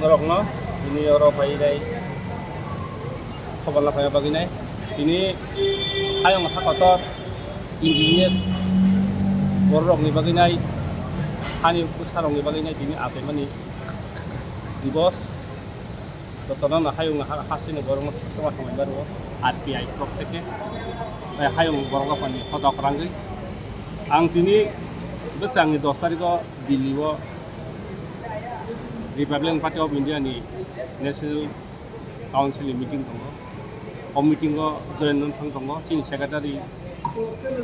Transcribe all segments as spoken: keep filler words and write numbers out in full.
Rokno tini oro phainai, khobor laphai bagwi nai. Tini hayung ha kotor indigenous bororokni bagwi nai, hani bwsarokni bagwi nai tini achaimani divos. Jotono no hayung ha-, hasteni borokno songma songma barwo R T I torof theke, eh, hayung borok rokni hodok rangwi. Ang tini bwsangni dos tarikho Delhi o Republic Party of India ni National Council ni meeting tongo. O meeting o join wng thang tongo. Chini secretary,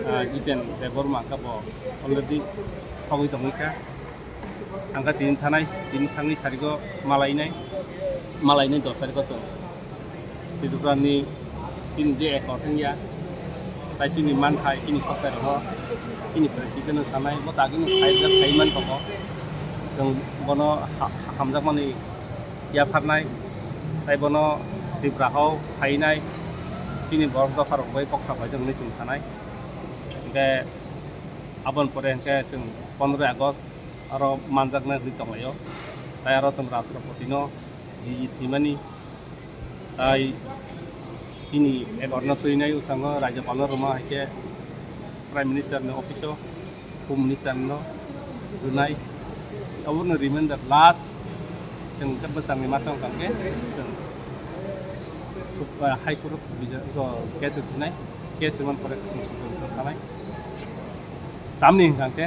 ah, Jiten Debbarma khe bo already sogwi tongwi kha. Ang khe tini thanai, tini thangwi sariko malainai, malainai dos tariko chwng. Tripura ni chini je accord wngya, tai chini manthai, chini software rok, chini president no sanai, bo daging khai jak khai man tongo. Chwng bono ha-, ha-, hamjakmani yapharnai, tai bono Tripura hao phainai, chini borok dopha rok bai kok sapai tongni chwng sanai. Hingke aboni pore hingke chwng pondroi August aro manjaknai hinwi tonglaio. Tai aro chwng Rashtrapati no G G thwimani, tai chini accord no swinai, bwskango Rajyapal no rwma hai khe Prime Minister ni office o, Home Minister no rwnai. Abono reminder last chwng khe bwsangni masa wngkha khe chwng Sup-, ah, High Court o bija-, o case rwsinai, case rwmani pore chwng Supreme Court thanai. Tamni hwnkha khe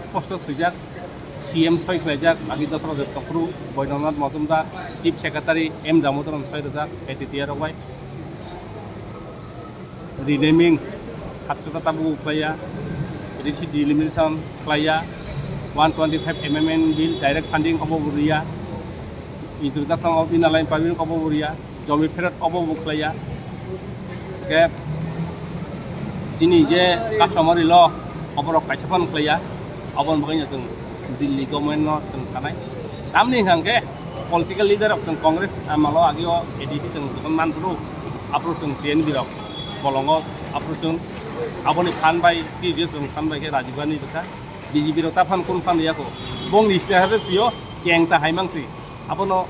sposto swijak, C M soi khlaijak, agi dosra rok tongphuru, Boidonanath Mojumdar, Chief Secretary M Damodaran soi rwjak, A T T R rok bai. Renaming, satshota tabuk khlaiya, risi delimitation khlaiya, one twenty-five amendment bill direct funding obo bo riya, introduction of inner line permit obo bo riya, jomi pherot obo bo khlaiya. Hingke chini je customary law oborok kaisa phano khlaiya, aboni bagwi no chwng Delhi government no chwng sanai. Tamni hwnkha hwnkhe political leader rok chwng Congress amalo agio A D C chwng jokhon manphuru, aphuru chwng T N B rok bolongo, aphuru chwng aboni phan bai T J chwng phan bai khe Rajiv Gandhi bwkha B J P rok ta phan kun phan riyakho. Bongni side hade sio cheng ta hai mangsi. Abono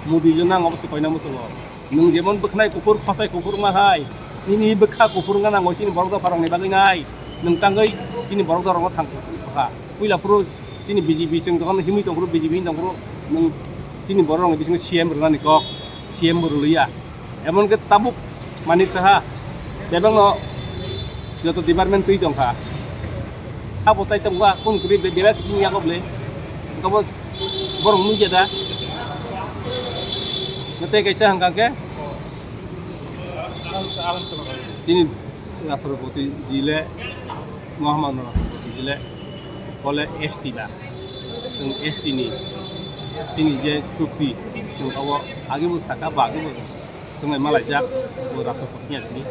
Modi jo nang obo se koina muchungo. Nwng jemon bwkhnai kuphur, khosai kuphur ma hai, nini bwkha kuphur wngna nango chini borok dopha rokni bagwi nai. Nwng tangwi chini borok dopha rokno thang kha. Puila phuru chini B J P chwng jokhon himwi tongphuru, B J P himwi tongphuru, nwng chini borok rokni bisingo C M rwnani kok, C M bo rwliya. Emon khe tabuk Manik Saha bebakno joto department twi tongkha. Sabo tai tongkha, kun kwrwi be-, bebak wngya kok le. Engkha bo borok nukya da. Tei kaisa hwnkha khe chini Rashtrapati ji le, Mahamana Rashtrapati ji le, bo le S T ba. Chwng S T ni chini je chukti, chwng abo age bo saka, ba age bo chwng lai malaijak, bo Rashtrapati ni asini.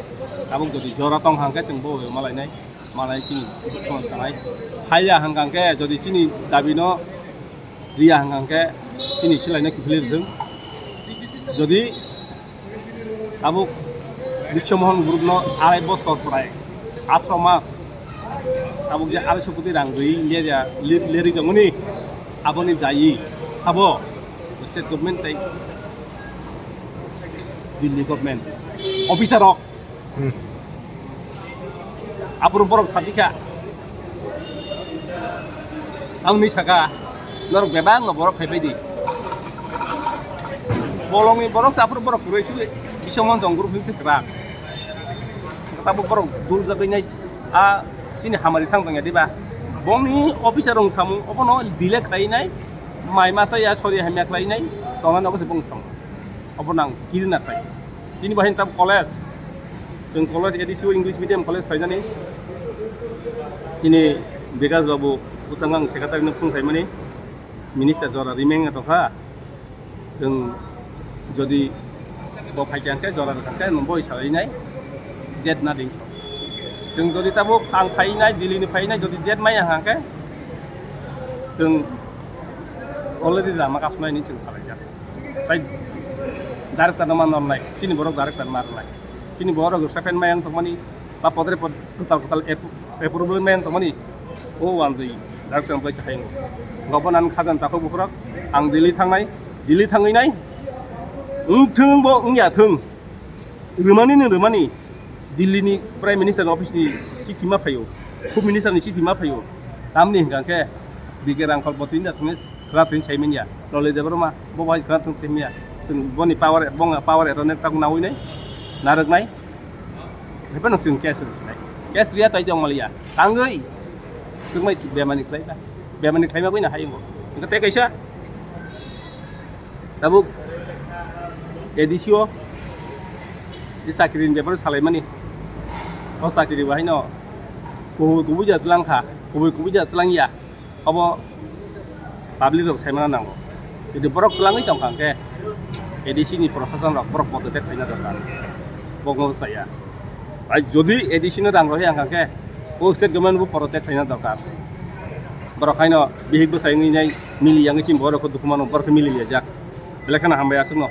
Tabuk jodi jora tong hwnkhe chwng bo malainai, malai chini kono sanai. Haiya hwnkha khe jodi chini dabi no riya hwnkha khe chini silaino kiphilwi rwthwng. Jodi tabuk Biswa Mohan Group no arai bosor prai, athro mas, tabuk je arai sukoti rang rwi India ja li-, leri tongmani, aboni dayi abo state government tei Delhi government officer rok. Hmm. Aphuru borok satikha. Ang ni saka, norok bebak no borok phaibai di. Bolongni borok sa aphuru borok kwrwi su, Biswa Mohan Group ni se kwrak. Tabuk borok dul jagwi nai, a chini hamari thang tongya diba. Bongni officer rong samung, obono delay khlai nai, mai masa ya sori hamya khlai nai, tongna nogo se bong samung. Obo nang kiri na khlai. Chini bahai tabuk college. Chwng college A D C o English medium college phaijani. Chini Bikash Babu bwskango ang secretary no phone khaimani. Minister jora rimeng tongkha. Chwng jodi bo phai khe jora rwkha khe nwng boi salai nai. Date na ding. Chwng jodi tabuk ang phai nai, Delhi ni phai nai, jodi date maya hwnkha khe chwng already lama kasumai ni chwng salaijak. Tai director no ma nornai, chini borok director ma rwnai. Chini borok rwksa pen mayang tongmani, ba podre pod kwtal kwtal ap-, approval mayang tongmani, o wanjwi director bai kahai. Gobo nan khajan takhuk bukhurok, Ang Delhi thangnai, Delhi thangwi nai. Wng thung bo wng ya thung. Rwmani ni rwmani. Delhi ni Prime Minister ni office ni chithi ma phaio. Home Minister ni chithi ma phaio. Tamni hingka khe B K Rangkhol bo tini da thungni khra thung sai manya. Lole Debbarma bo bai khra thung sai manya. Chwng boni power, bong power eto nek tak nawi nai. Narwk nai. Hepa nok chwng case rwsinai. Case riya tai tong maliya. Tangwi. Chwng mai bemani khlai ba. Bemani khlai ma bwina hayung. Hingka te kaisa. Tabuk A D C o je chakri ni bepar salaimani, o chakri bo haino kubui kubui ja tlang kha, kubui kubui ja tlang ya, obo public rok saimana nango. Jodi borok tlangwi tong kha hwnkhe A D C ni prosason rok borok pododep khlaina dorkar, bokno saya. Ai jodi A D C no rang rohya hwnkha khe o state government bo porotek khlaina dorkar. Borok haino bihik bwsai wngwi nai mili yangwi chini borok dukhu mano, borok khe mili lijak. Belai kheno hambai aswkno.